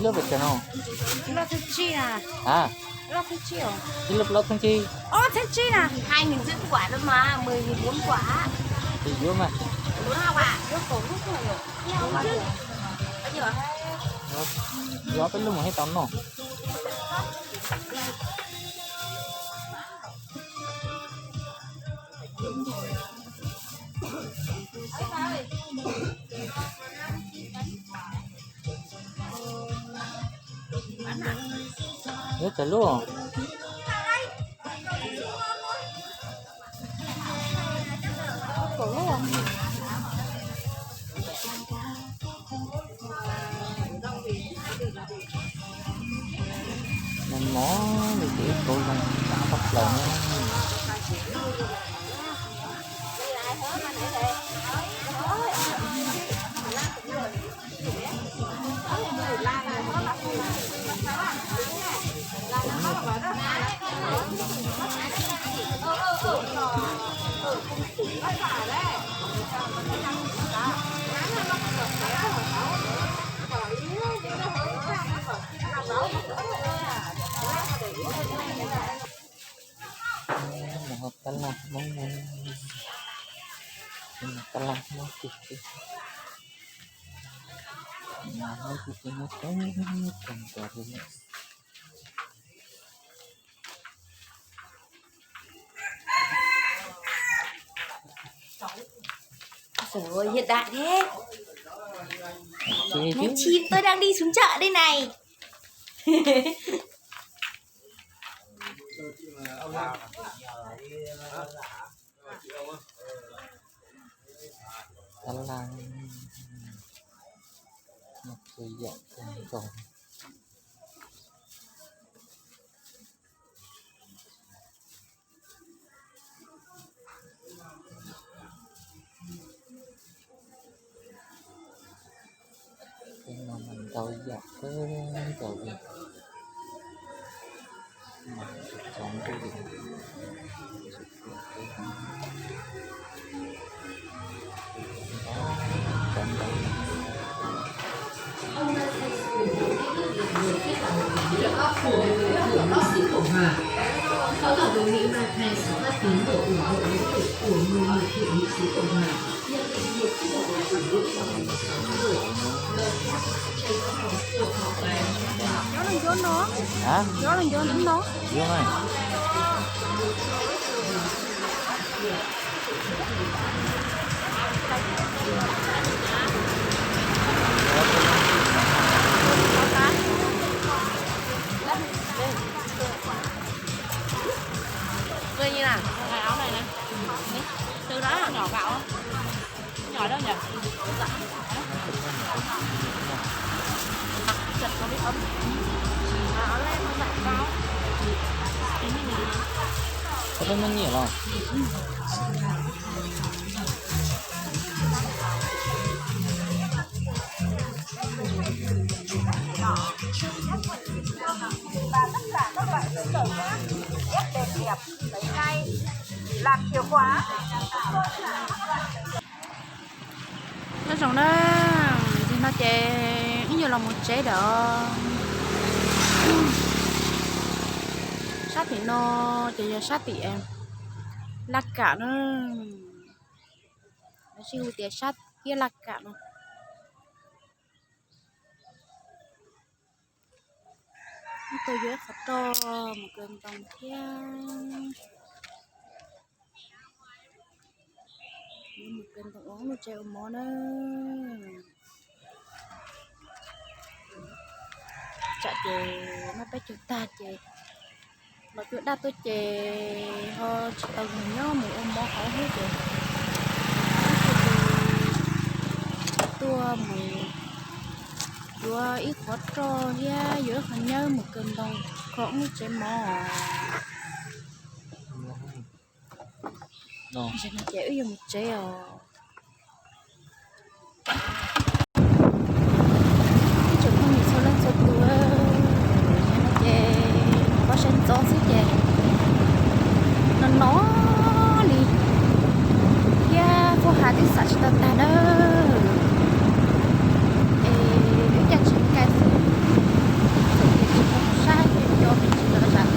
Lub pes tsawg no? Lub thib tsib na. Hả? Lub thib tsib os. Ib lub plaub thib tsib. Ơ, thib tsib na. Hai nghìn rưỡi một quả thôi mà, mười nghìn bốn quả. Thì yuav mas. Yuav không? Yuav không? Yuav peb lub mus thiaj tau noj. Yuav tsawg lub? Nag hmo li ces ib kauv zoo tshaj tag plaws na. Mus hauv tab laj Hmoob, tab laj Hmoob tiag tiag, Hmoob tiag tiag, Hmoob tseeb tseeb li. Ủa, hiện đại thế. Này, chim, tôi đang đi xuống chợ đây này. Thái Lan một số dạng côn trùng. Cái no mình tau dọn cái dầu đi. Mà sụp sóng cái gì. Cộng hòa. Khối Cộng hòa Mỹ Mike Pence phát tín đồ ủng hộ nỗ lực của người Mỹ Cộng hòa. Hả? Vô này. Ơi, như nào? Cái áo này này. Từ đó nhỏ vào. Nhỏ đâu nhỉ? Chật có bị ấm. À, áo len nó dặn vào. Có biết mất nhỉ không? Và tất cả các loại giấy tờ khác, ép đền hiệp, giấy vay, làm chìa khóa. Nyob zoo na, nim no ces wb yuav los mus tsev lawm. Sab tim no ces yog sab tim Laj Kam na, lawv sib hu tias sab tiaj Laj Kam no. Wb tuaj yuav ib qhov roj mus kaw ntoo thiab. Mus kaw ntoo ua lub tsev ua mov na. Tsam ces noj peb caug tag ces los cuag dab tuaj ces ho tsis tau mus nyob mus ua mov hauv thiab ces tuaj mus Yuav ib qhov roj thiab yuav ib qho nyab mus kaw ntoo kho wb lub tsev mov. Ces wb yuav mus tsev os. Ib tsoom phooj ywg txhua leej txhua tus, ces pob saib ntxov xwb ces no no li thiab, kuj hav twb xam tsis tau tag nawb. Es lub caij tseem kawg xwb, ces tsis tau saib ces cov tsis tau zam.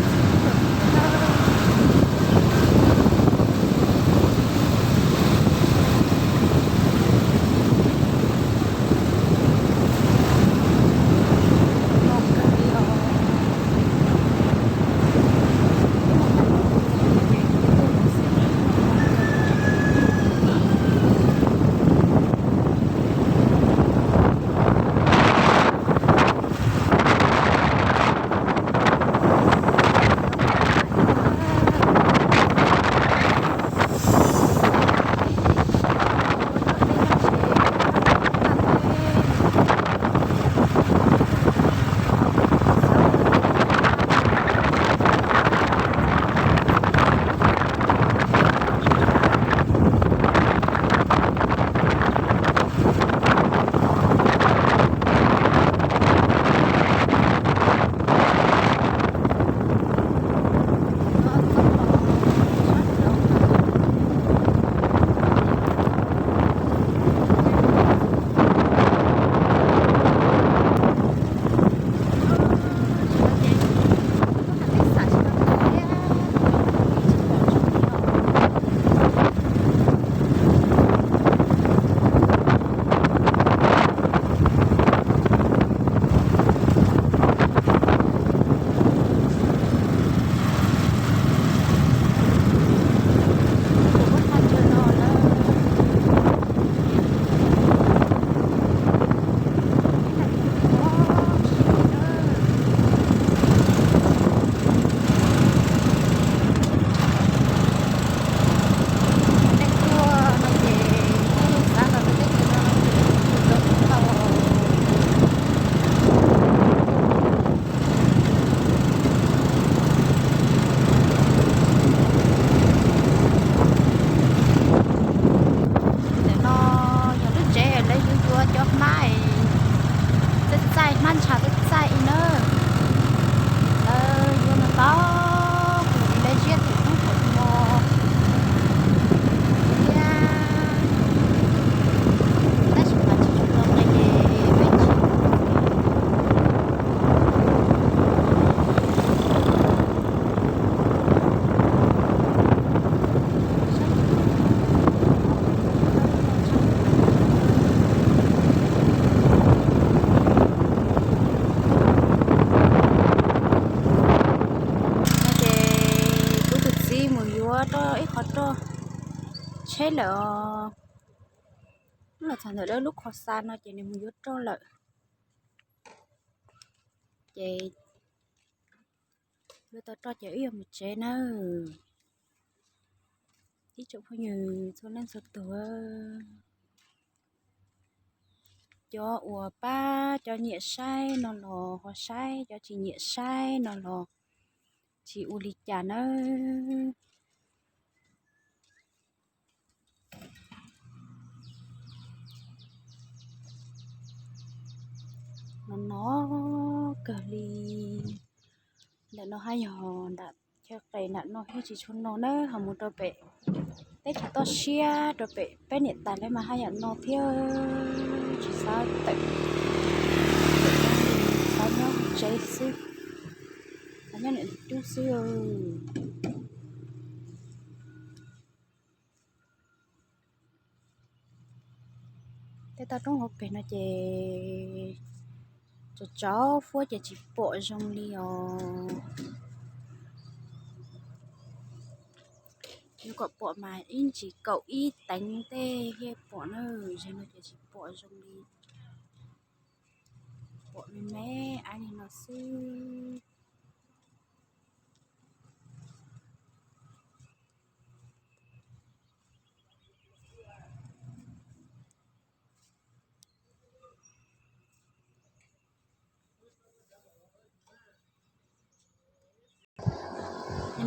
Ntawm no yog lub tsev lawv yuav yuav cov hmab txaij txaij, hmab ntsha txaij txaij ib na. Lawv yuav no tau kuv lawv ziab thaum ub thaum no thiab, tab sis mas tsis tshua tau nqi ces peb tsis No ces kuv tus txiv mus yuav rau ib qho roj tsheb lawm os. Los txog ntawm lub kho xa no ces nws mus yuav roj lawm. Ces yuav tau roj ces wb yuav mus tsev nawb. Ib tsoom phooj ywg txhua leej txhua tus, cov uas pab cov nyiam saib no los ho saib, cov tsis nyiam saib no los tsis ua li cas nawb. No no kawg li. Ntawm no haj yog nram chaw qes nram no thiab, tsis tshua no na, ho mus rau pem teb chaws toj siab rau pem peb niam tais lawv mas haj yam no thiab, tsis xav tawm, xav nyob tsev xwb, xav nyob niam cub xwb. Tej toj roob hauv pes no ces tsaus tsaus huab ces tsis pom zoo li os. Yuav kom pom mas ib ntsis kaum ib teev tej thiaj pom na, zaum no ces tsis pom zoo li, pom me me ab li no xwb.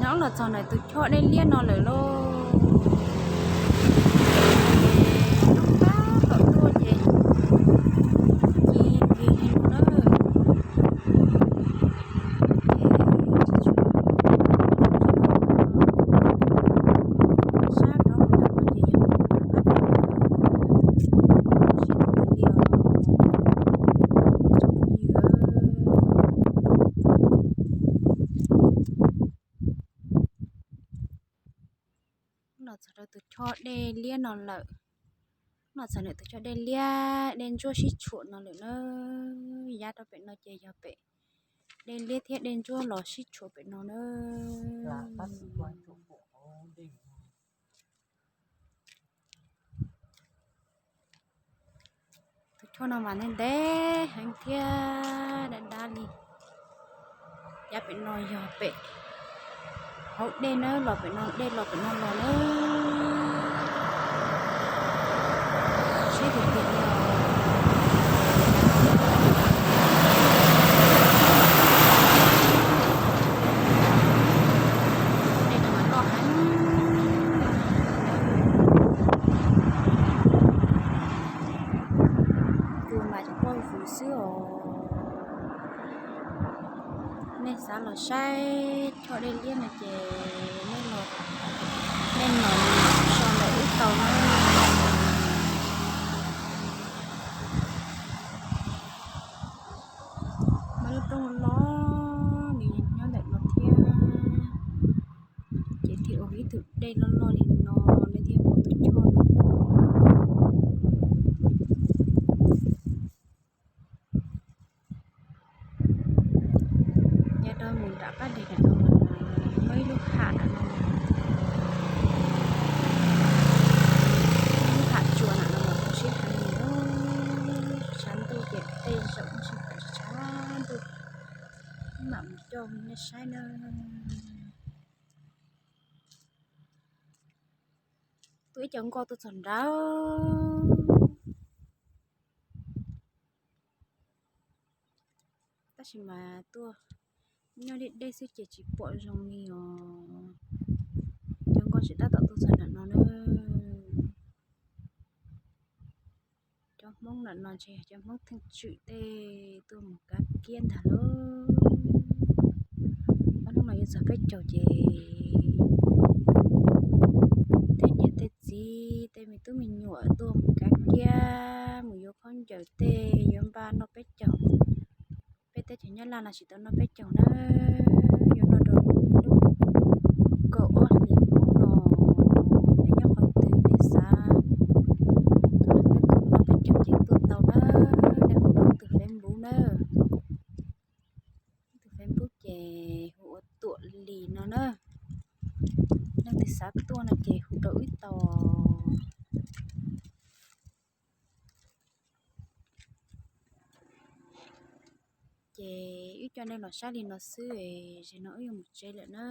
No los txog ntawm tus choj dej liab no lawm lauj. Roob tab tom tuaj ces ci kis li no na. Sab rau ntawm no ces yog sib tw li os. Los txog rau tus choj dej liab no lawm. Los txog ntawm tus choj dej liab dej ntsuab sib tshuam no lawm na. Yab rau pem no ces yog pem dej liab thiab dej ntsuab los sib tshuam pem no na. Tus choj no mas ntev ntev heev thiab dab dab li. Yab pem no yog pem hauv dej na, los pem no dej los pem no los na. Sib tiag tiag li os. Dej no mas loj heev. Cua mas tseem poj vwm xwb os. Nej xav los saib choj dej liab no ces nej los, nej los so ntawm wb tau na. Muaj lub roob loj li nyob ntawm no thiab. Ces thiaj ua ib tug dej loj loj li no, nej thiaj ua tus choj no. Yav rau mus nram qab deg ntawm no mas muaj ib lub hav ntawm no, lub hav tsua ntawm no mas kho siab heev li. Tshav ntuj ces tej zaum muaj sij hawm tshav ntuj mam mus coj nej saib na. Tuaj ib co nkoj tuaj txog nrad. Tab sis mas tuaj nyob deb deb xwb ces tsis pom zoo li os. Cov nkoj tseem tab tom tuaj txog ntawm no na. Cov Hmoob ntawm no ntshe yog cov Hmoob Theej Tswm tej tuaj mus kav kiab ntag lauj. Ob hnub no yuav txog peb caug ces tej niam tej txiv tej me tub me nyuam tuaj mus kav kiab mus yuav khaub ncaws tej yuav npaj noj peb caug. Peb teb chaws Nyab Laj no tsis tau noj peb caug na, yuav noj rau lub kaum ob hlis poob no. Nej nyob qhov twg nej xav tuaj nrog peb koom noj peb caug ces tuaj tau na. Nej hu rau tus Facebook na. Tus Facebook ces hu ua Tuam Lis no na. Leej twg xav tuaj no ces hu rau wb tau. Ces wb coj nej los saib li no xwb, zaum no wb yuav mus tsev lawm na.